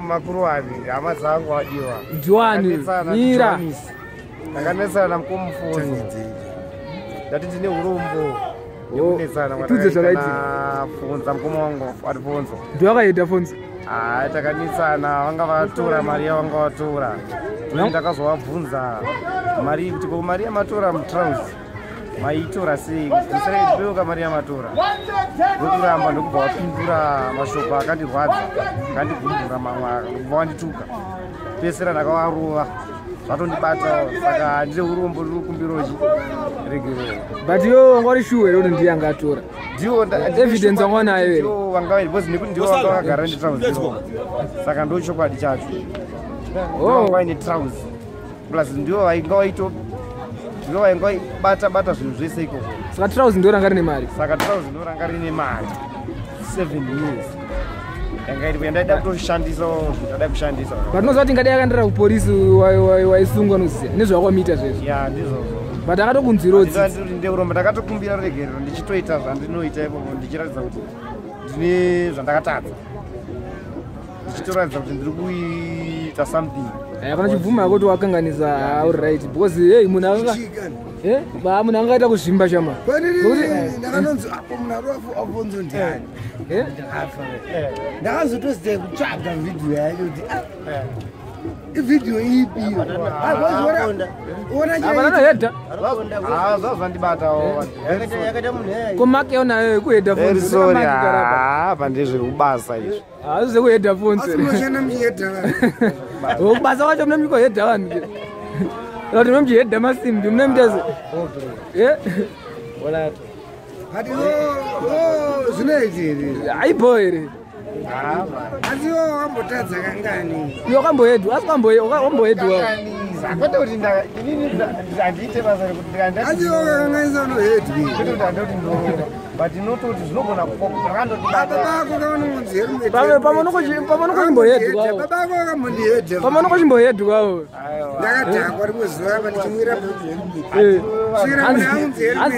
Makuruwani, hama dzangu adiwa. Ndiwani? Mira. Ndakanetsana namukomufuzo. Ndati ndine urombo. Nekunetsana Tudze zvakaitika. Funza mukoma wangu Alfonso. Ndiwakaita Fonzo. Hayi, takanetsana, vanga vatora mari yavanga vatora. Ndakazovabvunza mari kuti ko mari yamatora mutrauzi maitora sei, ndisaipewo mari yamatora. Ndokuramba, ndokubva vapindura mashoko akandirwadza, akandigumbura, mamwe ndokubva wandituka. Pesera ndakavarova, zvatondibatawo, saka ndine urombo, ndiri kukumbirawo chiregerero. But iwe wanga uri sure here kuti ndiye anga atora? Ndiwo. Evidence wanga unayo here? Ndiwo vanga vari, because nekuti ndiwo vanga vakagara netrauzi, saka ndo chokwadi chacho. Oh. Vaine trauzi, plus ndiwo vainga vaito, ndiwo vainga vaibata bata zvinhu zvese ikoko. Saka trauzi ndo ranga rine mari? Saka trauzi ndo ranga rine mari 7 years yanga iripo, yandaida kutoshandisawo zvinhu ndada kushandisa. But unoziva kuti ingadai akaendera kupolisi waisungwa, noziva nezvawakamuita zvezvo? Ya, ndizvozvo. But akatokunzwirawo tsitsi. Ndeurombo, ndakatokumbira ruregerero ndichitoita zvandinoita ikoko, ndichiratidza kuti ndine zvandakatadza, ndichitoratidza kuti ndiri kuita something. Hapana chibvuma yako kuti wakanganisa, uri right, because hey, munhu anga ba munhu angaita kuzvimba chama. Kwanini ndakanonzi apo munhu ari Afonso ndiani? Ndakafa, ndakazotosita kutsvaga vhidhiyo yacho kuti ah, ivhidhiyo ipi iyo? Ona. Hapana Ah, zvazvandibatawo. Ko mark yaunayo yekuhedha? Very sorry. Apa ndezvekubasa izvi. Hazvi zvekuhedha phones. Asi munoshanda muchihedha vanhu? Kubasa kwacho mune muchikohedha vanhu, kana kuti mune muchihedha masimbi, mune muita? Ati zvinoiti here? Aibo here? Asi iwo wakambotadza kangani? Iwe wakambohedwa, asi wambohedwa? Kwete kuti inini handiite basa rekuti Asi iwo kakanganisa unohedwi? Kwete kuti handoti ndorora, but inototi zvinogona Baba bako kavanongonzi helmet. Pamwe nokachimbohedwawo. Baba ako vakambondihedha. Pamwe nokachimbohedwawo. Ndakadhakwa rimwe zuva apa ndichimwira.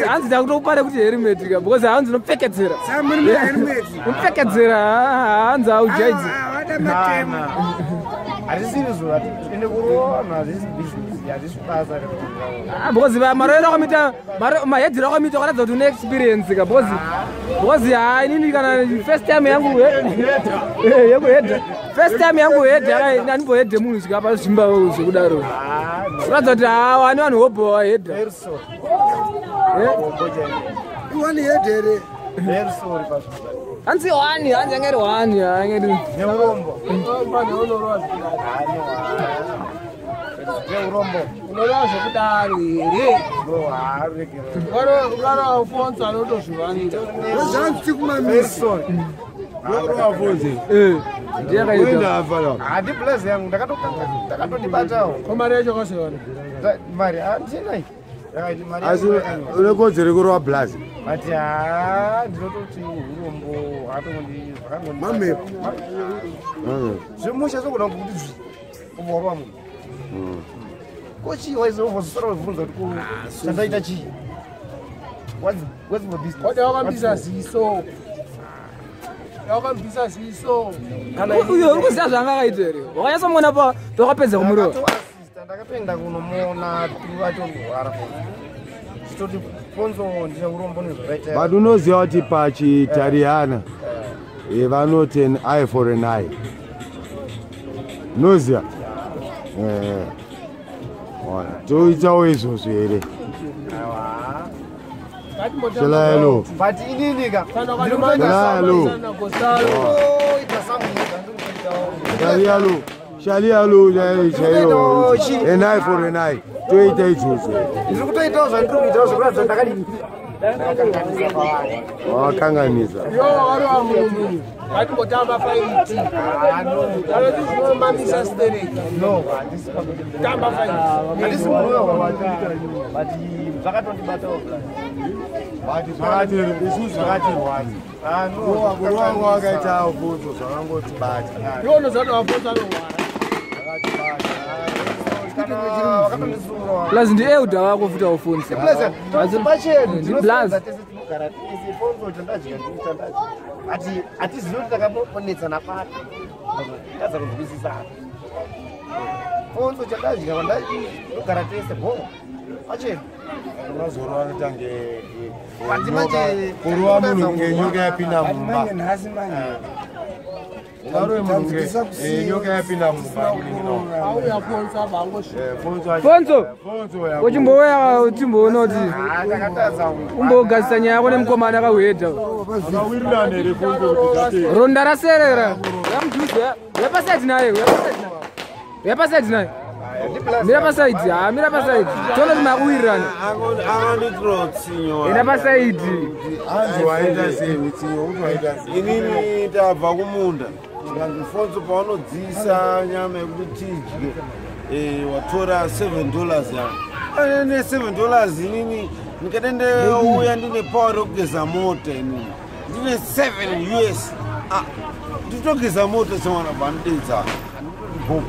Hanzi takutokupara kuti helmet ka, because hanzi unopfekedzera. Samuri helmet. Unopfekedzera, hanzi haujaidzi. Vada matemo. Hatisiri zvo, ende kuroona hazvisi business, hazvisi basa rekuti Ah, because marovero akamita, mahedhero akamita akaratidza kuti une experience ka, because ha, inini kana first time yangu yekuhedha, first time yangu hedha, andimbohedhe munhu svika pazvimba zvekudaro. Kuratidza kuti ha, wani vanhu hobho wahedha. Very sorry. Iwani hedhe here? Very sorry pazvo. Hanzi wani, hanzi yanga iri wani, yanga iri Neurombo, neurombo. Unoreva zvekudaro here? No, haregerero. Urara Afonso anotozvivanira. Zvanzi tikumamisa. Sorry. Ndiye akaita. Handi blaze yangu, ndakatondibatawo. Ko mari yacho kwasevana? Mari handina. Asi une kodzero yekurova blazi? But ha, ndinototi urombo hatondi. Mamhepo. Zvemusha zvogona kuti zvi ubva warova munhu, ko chii waizovozosara webvunza kuti ko chandaita chii? What's my business? Wada wakambisa ziso, wakambisa ziso. Uyo uri kuziva zvanga akaita here? Wakanyatsomuona pawakapedza kumurova? Ndakatoasista, ndakatoenda kunomuona atorwara, chitoti Fonzo, ndine urombo nezvakaita. But unoziva kuti pachiitaliana vanoti an eye for an eye, unoziva? Ona, toitawo izvozvo here? Shelaelo. But inini ka Shelaelo. ndinoita something zvandinoitawo. Shalialo, shalialo chaiyo, an eye for an eye, toita izvozvo? Ndiri kutoitawo zvandiri kuitawo zvekuratidza ndakadii, ndakakanganisa pavanhu. Wakanganisa. Yo, warova munhu, ngatimbotamba fight. Anoti zvinomamisa stereki. No, handisi. Tamba fight. Handisi munhu wewa, but zvakatondibatawo. But zvakati isusu zvakatirwadza. Ah, no. Kurova kwakaita Afonso zvakangotibata. Iwo unoziva kuti Afonso anorwara. Kana wakatondisura. Plus ndi elder wako futi Afonso. Pachenu. Ndi plus. Tese tinogara tese. Fonzo, chandadya ndii chandadya, ati hatizivi kuti takaponetsana papi. Tadza kunzwisisa. Fonzo chakadya vandogara tese bo. Ache. Unozorova kutange But manje kurova munhu kunge nyoka yapinda mumba. Manje nhasi manje. Ungarove munhu kunge nyoka yapinda mumba. Auya Fonso abangosvika. Fonso. Fonso ya. Uchimbouya uchimboona kuti Ndakatadza umbogadzisa nyaya yako nemukomana akahwedha. Akawirirana here Fonso kuti zvatera? Ronda raserera. Uyamudhuze. Uya pasaidi naye, uya pasaidi naye. Uya pasaidi naye. Mira pasaidi, ha mira pasaidi. Tione kuti makuwirirana. Akanditira utsinyo. Enda pasaidi. Hanzi waita sei utsinyo kuti waita sei? Inini tabva kumunda. Tikanzi Fonso paunodziisa nyama yekuti tidye watora $7 yangu. Ane $7 inini ndikade ndauya ndine power yekugeza mota inini. Ndine $7 US. Ah, nditogeza mota semwana bandidza. Bho.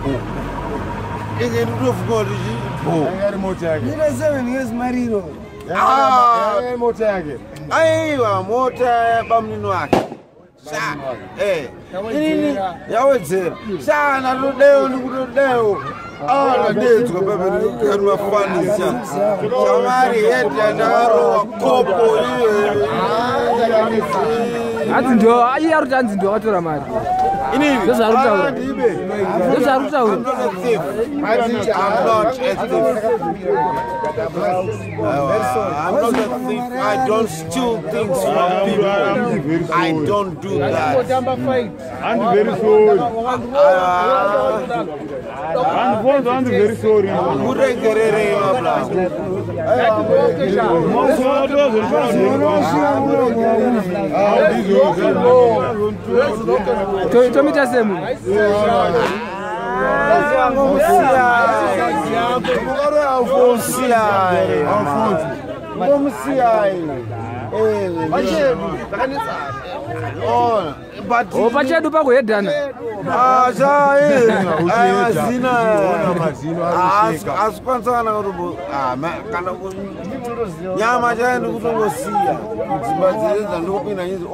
Ike nditofunga kuti bho. Yanga iri mota yake. Ine 7 years mariro. Yanga iri mota yake. Aiwa mota yabamunini wake. Inini yawedzera. Sha ndatodewo ndikutodewo. Ndadedzwa bebe ndikumafanisa. Shamari yedha ndakarowa kopo iye. Hanzi ndio iye ari kuti hanzi ndio akatora mari. Inini. Ndozvaari kutaura. Ndibe. Ndozvaari kutaura. I'm not a thief. I'm not a thief. I'm not a thief. I don't steal things from people. I don't do that. Kutamba fight. I'm very sorry. Fonso, I'm very sorry. Muregerere mabla. Tomita sei munhu? But Pachedu pakuhedhana. Mazina asikwanisa kana kana nyama chaiyo ndikutongosiya dzimba dzese dzandikupinda nyinzi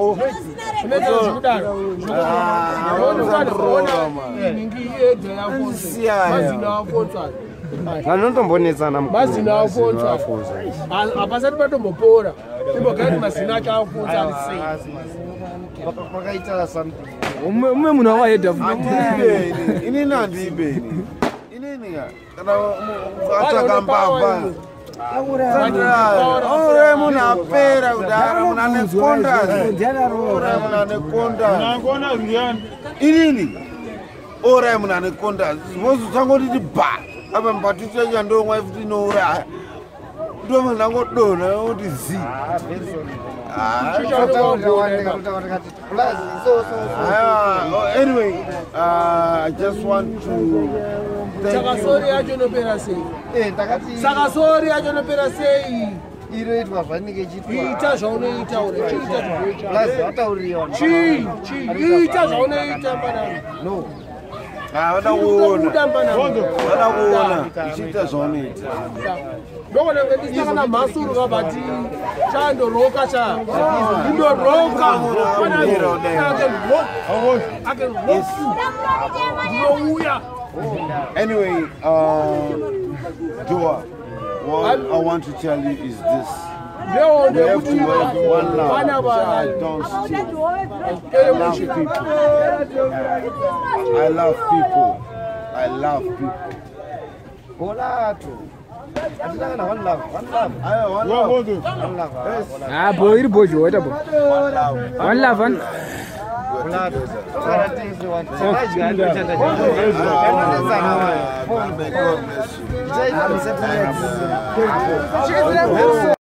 vanotombonetsana Mazino afonso. Hapasati patombopora. Imbogari mazino acho afonso ari sei. Kwakaita something. Umwe munhu akahedha futi. Inini handibe ini. Inini kana atsvaka mbavha. Ore munhu apera kudhara munhu ane kondas. Ore munhu ane kondas. Inini. Ore munhu ane kondas. Vozotangotiti ba. Apa mbatuti yacho ndomwa futi inouraya. Ndoma ndangodonha kuti zi. Anyway, I just want to thank Saka you. sori yacho inopera sei? Saka sori yacho inopera sei? Inoitwa zvanenge ichiitwa. Ita zvaunoita uri. Chiita zvaunoita. Plus vatauriwa. Chii, chii, ita zvaunoita mbanangu. No. Vada kuona. Kuda mbanangu. Vada kuona. Ichiita zvaunoita. Ndogona kunge ndisina kana mhasuru kabati chandoroka cha. Ndoroka. I can walk you. Ndinouya. Anyway, Doa, what I want to tell you is this. We have to have one love. I don't steal. I love people. I love people. I love people. Golato. One love, one love. One love. One love. Ah, bo iri bojo waita bo. One love, one. God bless you.